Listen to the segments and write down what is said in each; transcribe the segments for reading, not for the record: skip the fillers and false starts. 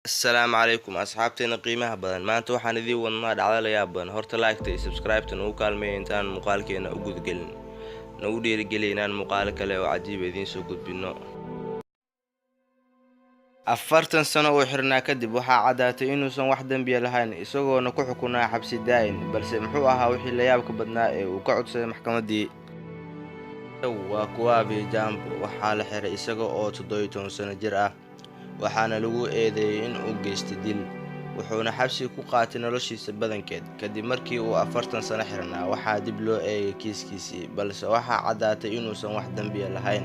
Asalaamu calaykum asxaabteena qiimaha badan. Maanta waxaan idiin wadnaa dhacdo la yaab badan. Horta like-ta iyo subscribe-ta nagu kaalmeeya intaan muuqaalkeena u gudgelin, nagu dhiirigeliya inaan muuqaalo kale oo cajiiba idiin soo gudbino. 40 sano uu xirnaa kadib, waxaa caddaatay inuusan wax dembiya lahayn, isagoona ku xukunaa xabsi daa'in. Balse muxuu ahaa wixii la yaabka badnaa ee uu ka codsaday maxkamaddii? Waa Kwavi Jambo. Waxaa la xiray isaga oo 17 sano jir ah, waxaana lagu eedeeyey in uu geystay dil, wuxuuna xabsiga ku qaatay noloshiisa badankeed. Kadib markii uu 40 sano xirnaa, waxaa dib loo eegay kiiskiisii, balse waxaa caddaatay inuusan wax dembiya lahayn,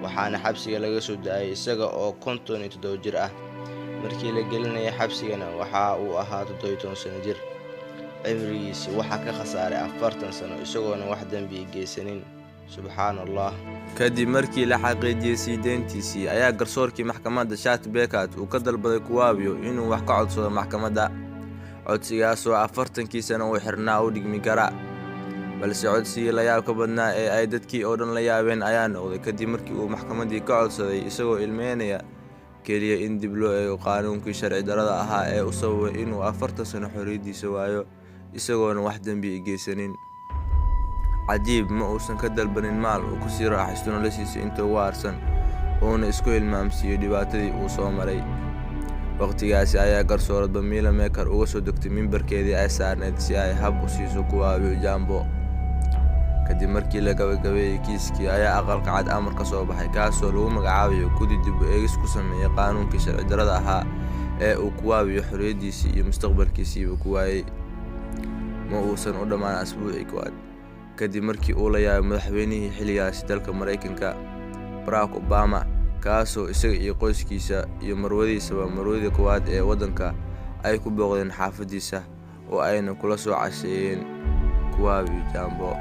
waxaana xabsiga laga soo daayay isaga oo 57 jir ah. Markii la gelinayay xabsigana waxa uu ahaa 17 sano jir. Cimrigiisi waxaa ka khasaaray 40 sano isagoona wax dembiya geysanin. Subxaan Allah. Kadib markii la xaqiijiyey sii deyntiisii, ayaa garsoorkii maxkamadda Shat Bekat uu ka dalbaday Kuwaabiyo inuu wax ka codsado maxkamadda, codsigaasoo 40-kii sano uu xirnaa u dhigmi kara. Balse codsigii la yaabka badnaa ee ay dadkii oo dhan la yaabeen ayaa noqday kadib markii uu maxkamaddii ka codsaday isagoo ilmeynaya keliya in dib loo eego qaanuunkii sharci darrada ahaa ee u sababay inuu 40 sano xorriyaddiisa waayo isagoona wax dembi geysanin. Cajiib, ma uusan ka dalbanin maal uu ku sii raaxaysto noloshiisa inta ugu harsan, uuna isku hilmaamsiiyo dhibaatadii uu soo maray. Waqtigaasi ayaa garsoorad Pamela Meker uga soo degtay mimbarkeedii ay saarneyd si ay hab u siiso Kuwaabiyo Jambo. Kadib markii la gabagabeeyey kiiskii, ayaa Aqalka Cad amar ka soo baxay, kaasoo lagu magacaabayo guddi dib u eegis ku sameeyay qaanuunkii sharci darrada ahaa ee uu Kuwaabiyo xorriyaddiisii iyo mustaqbalkiisiiba ku waayay. Ma uusan u dhammaan asbuucii koowaad kadib markii uu la yaabay madaxweynihii xilligaasi dalka Maraykanka, Barack Obama, kaasoo isaga iyo qoyskiisa iyo marwadiisaba, marwadii koowaad ee waddanka, ay ku booqdeen xaafaddiisa oo ayna kula soo casheeyeen Kuwaabi Jambo.